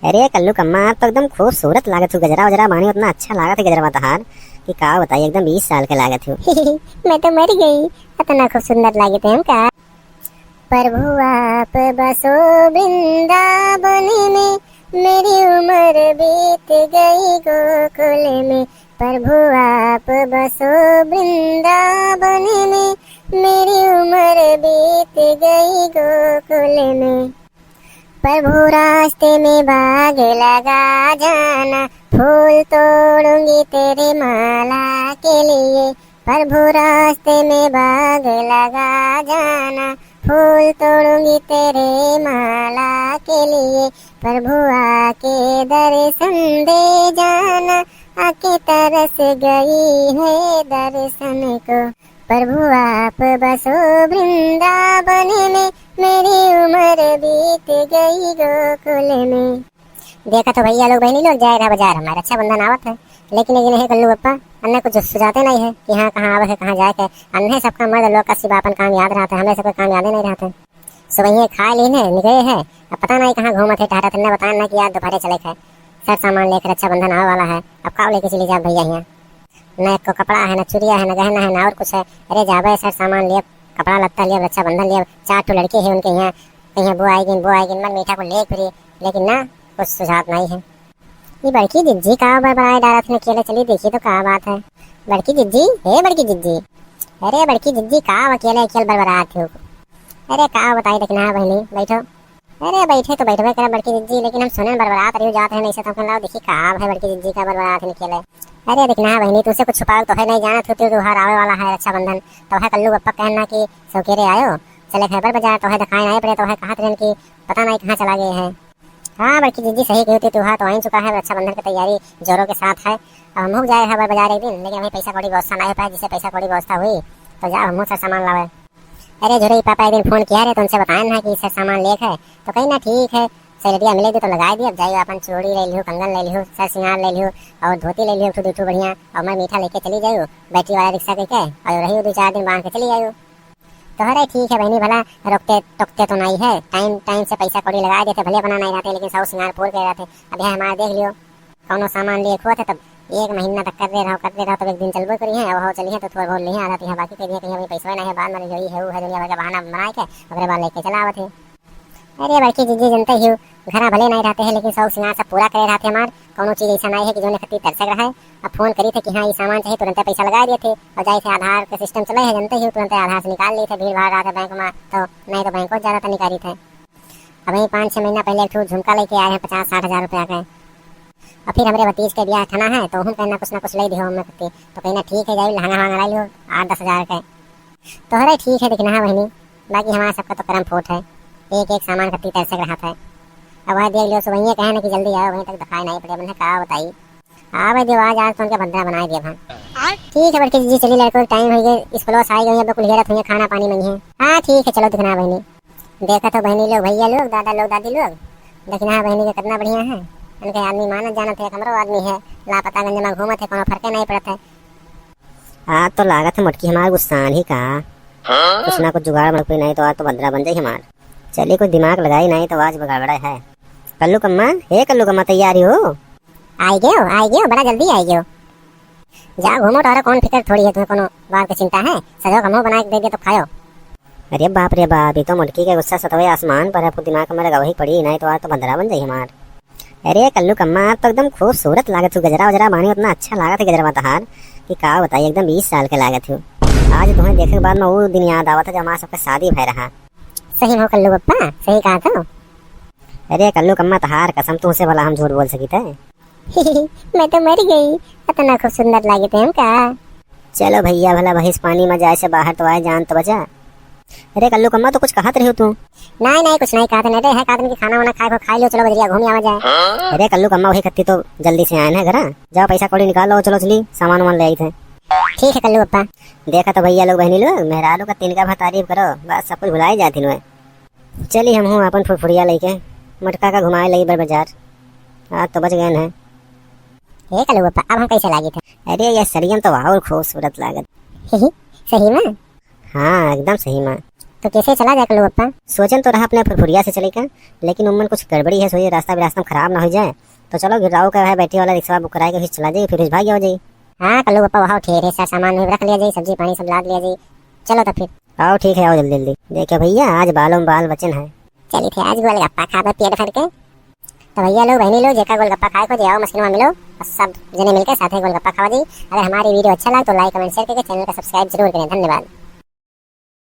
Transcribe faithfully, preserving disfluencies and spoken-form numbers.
अरे कल्लू कम्मा, आप तो एकदम खूबसूरत लागत हो, गजरा वजरा बानी, उतना अच्छा लागत है गजरा तहार कि का बताई, एकदम बीस साल के लागत हो। मैं तो मर गई, इतना खूब सुंदर लागत है हम का। प्रभु आप बसो वृंदावन में, मेरी उम्र बीत गई गोकुल में। प्रभु आप बसो वृंदावन में, मेरी उम्र बीत गई गोकुल में। प्रभु रास्ते में बाग लगा जाना, फूल तोड़ूंगी तेरे माला के लिए। प्रभु रास्ते में बाग लगा जाना, फूल तोड़ूंगी तेरे माला के लिए। प्रभु आके दर्शन दे जाना, आके तरस गई है दर्शन को। प्रभु आप बसो वृंदावन में, मेरी उम्र बीत गई गोकुल में। देखा तो भइया लोग, बहिनी लोग, जाए रहा बाजार, हमार रक्षाबंधन आवत है, लेकिन एक दिन है कल्लू बप्पा, अन्ने कुछ सुझाते नहीं है कि हाँ कहाँ आवे है, कहाँ जाए के। अन्ने सबका मर्द लोग का सिर्फ अपन काम याद रहता है, हमें सबका काम यादे नहीं रहता है। सुबह ये खा ली ने निकले है, अब पता नहीं कहाँ घूमत है, टहरत है, ने बताए ना कि यार दोपहरे चले है, सर सामान लेकर रक्षाबंधन आवे वाला है, अब का लेके चली जाए भइया यहाँ। न एको कपड़ा है, न चुरिया है, न गहना है, न और कुछ है। अरे जाबे सर सामान लियब, कपड़ा लत्ता लियब, रक्षाबंधन लियब, चार ठो लड़के हैं उनके यहाँ, कहीं वो आएगी, वो आएगी, मन मीठा को लेके फिरी, लेकिन ना कुछ सुझाव नहीं है। ये बड़की जिज्जी का बड़बड़ाए डारत में अकेले चली देखी तो का बात है। बड़की जिज्जी, हे बड़की जिज्जी, अरे बड़की जिज्जी का अकेले अकेले बड़बड़ात हो। अरे का बताई दखिनहा बहिनी, बैठो। अरे बैठे तो बैठबे करे बड़की जिज्जी, लेकिन हम सुने बड़बड़ात रही जात है, नहीं से तो हम लाओ देखी का है बड़की जिज्जी का बड़बड़ात है निकले। अरे दखिनहा बहिनी, तुझसे कुछ छुपावे तो है नहीं, जानत होती त्योहार आवे वाला है रक्षाबंधन, तो है कल्लू बप्पा कहना कि सौकेरे आयो, चले खैबर बाजार, तो है दिखाए नहीं पड़े, तो है कहा रहन कि पता नहीं कहाँ चला गए है। हाँ बड़की जिज्जी सही कही थी, त्योहार तो आ ही चुका है, रक्षाबंधन की तैयारी जोरों के साथ है। अब हम जाए खैबर बाजार एक दिन, लेकिन अभी पैसा कौड़ी व्यवस्था नहीं हो पाए, जिससे पैसा कौड़ी व्यवस्था हुई तो जाओ हम सर सामान लावे। अरे झुरई पापा एक दिन फोन किया रहे तो उनसे बताए ना कि सर सामान लेक है, तो कही ना ठीक है, सैलरिया मिलेगी तो लगाए दी, अब जाइयो अपन चूड़ी ले लियो, कंगन ले लियो, सर सिंगार ले लियो और धोती ले लियो एक ठो दू ठो बढ़िया, और मैं मीठा लेके चली जाइयो बैटरी वाला रिक्शा के, और रही दो चार दिन बांध के चली आइयो। तो अरे ठीक है बहनी, भला रोकते टोकते तो नहीं है, टाइम टाइम से पैसा कौड़ी लगा देते, भले अपना नहीं रहते लेकिन सौ सिंगार पूर के रहते। अब यह हमारा देख लियो, कौनो सामान लिए हुआ थे तब एक महीना तक कर दे रहो, कर दे रहो, तब एक दिन चलबो करी है, अब हो चली है तो थोड़ा बहुत लिए आधा तो यहाँ बाकी कह दिया, कहीं अभी पैसा नहीं है, बाद में जो ही है वो है, दुनिया भर का बहाना बनाए के ओकरे बाद लेके चला आवत है। अरे बड़की जिज्जी जनते ही हो, घरा भले नहीं रहते हैं लेकिन शौक सिंगार सब पूरा करे रहते हमार, कौनो चीज ऐसा नहीं है कि जोने खातिर तरसक रहे। अब फोन करी थे कि हाँ ये सामान चाहिए, तुरंत पैसा लगा दिए थे और जाए थे आधार के सिस्टम चले है, जनते ही हो, तुरंत आधार से निकाल लिए थे, भीड़ भाड़ रहा था बैंक में तो नहीं तो बैंक को ज्यादा निकाली थे। अभी पाँच छः महीना पहले एक ठो झुमका लेके आए हैं पचास साठ हजार रुपया के। और फिर हमरे भतीज के ब्याह ठना है तो हम कहना कुछ ना कुछ ले दिहो हमें खत्ती, तो कहना ठीक है जाई लहंगा वहंगा ला लियो आठ दस हजार के। तो अरे ठीक है दखिनहा बहनी, बाकी हमारा सबका तो करम फूट है, एक एक सामान खत्ती तरसक रहा था। अब वह देख लियो सुबह कहे ना कि जल्दी आओ, वहीं तक दिखाई नहीं पड़े, मैंने कहा बताई। हाँ भाई देव, आज आज तो उनके भद्रा बनाए दिया हम। ठीक है बड़की जिज्जी, चली लड़कों, टाइम हो गया, स्कूल से आई गई, अब कुल घेरत हुई खाना पानी मंगी है। हाँ ठीक है, चलो दखिनहा बहनी। देखा तो बहनी लोग, भैया लोग, दादा लोग, दादी लोग, दखिनहा बहनी के कितना बढ़िया है। उनके आदमी मानत जानत है, हमरो आदमी है, लापतागंज में घूमत है, कोनो फर्के नहीं पड़त है। आज तो लागत है मोटकी हमार गुस्सान ही का। हाँ? कुछ ना कुछ जुगाड़ मड़कोई नहीं तो आज तो भद्रा बन जाई हमार। चली कुछ दिमाग लगाई नहीं तो आज गड़बड़ा है। कल्लू कम्मा, हे कल्लू कम्मा, तैयारी हो? आई गयो, आई गयो, बड़ा जल्दी आई गयो। जा घूमो टहरो, कौन फिकर थोड़ी है, तुम्हें कोनो बात की चिंता है? सजो कमो बना के दे दे तो खायो। अरे बाप रे बाप, ये तो मुटकी के गुस्सा सतवे आसमान पर है, आपको दिमाग में लगावे ही पड़ी, नहीं तो आज तो भद्रा बन जाई हमार। अरे कल्लू कम्मा, आप तो एकदम खूबसूरत लागत हो, गजरा वजरा बानी उतना अच्छा लागत है गजरा तहार कि का बताई, एकदम बीस साल के लागत हो। आज तुम्हें देखे के बाद में वो दिन याद आवत है जब हमारे सबके शादी भय रहा। सही में हो कल्लू पप्पा, सही कहा तो। अरे कल्लू कम्मा, तहार कसम, तुमसे भला हम झूठ बोल सकी थे? मैं तो मर गई, इतना खूब सुंदर लागे थे हम का। चलो भैया, भला भैंस पानी में जाए से बाहर तो आए, जान तो बचा। अरे कल्लू कम्मा, तो कुछ कहत रहे हो तू? नहीं नहीं, कुछ नहीं कहत नहीं, है कहत कि खाना वाना खाए को खा लियो, चलो बजरिया घूम आवा जाए। अरे कल्लू कम्मा, वही खत्ती तो जल्दी से आए ना घर, जाओ पैसा कौड़ी निकालो, चलो चली सामान वामान ले आई थे। ठीक है कल्लू पप्पा। देखा तो भैया लोग बहनी लोग, मेहरारू का तिनका भर तारीफ करो, बस सब कुछ भुलाई जाती नु। चली हम हूँ अपन फुरफुरिया लेके मोटका का घुमाए लई बड़ बाजार। आज तो बच गए हैं। हे कलुआ पा, अब हम कैसे लागी थे? अरे ये सरियम तो और खूबसूरत लागत। सही में? हाँ एकदम सही में। तो कैसे चला जाए कल्लू गप्पा? सोचन तो रहा अपने फुरफुरिया से चले का, लेकिन उम्मन कुछ गड़बड़ी है, सोचे रास्ता भी रास्ता में खराब ना हो जाए। तो चलो गिर्राऊ का है बैठे वाला रिक्शा बुक कराए के फिर चला जाए, फिर उस भाग जाओ जाई। हाँ कल्लू गप्पा, वहाँ ठेर है, सारा सामान भी रख लिया जाई, सब्जी पानी सब लाद लिया जाई। चलो तो फिर। आओ ठीक है, आओ जल्दी जल्दी। देखो भैया, आज बालों में बाल बचन है। चली थे आज गोलगप्पा खाबे पेट भर के। तो भैया लोग, बहनी लोग, जेका गोलगप्पा खाए को जे आओ मशीन में मिलो, और सब जने मिलके साथे गोलगप्पा खावा जी। अगर हमारी वीडियो अच्छा लगा तो लाइक कमेंट शेयर करके चैनल का सब्सक्राइब जरूर करें। धन्यवाद।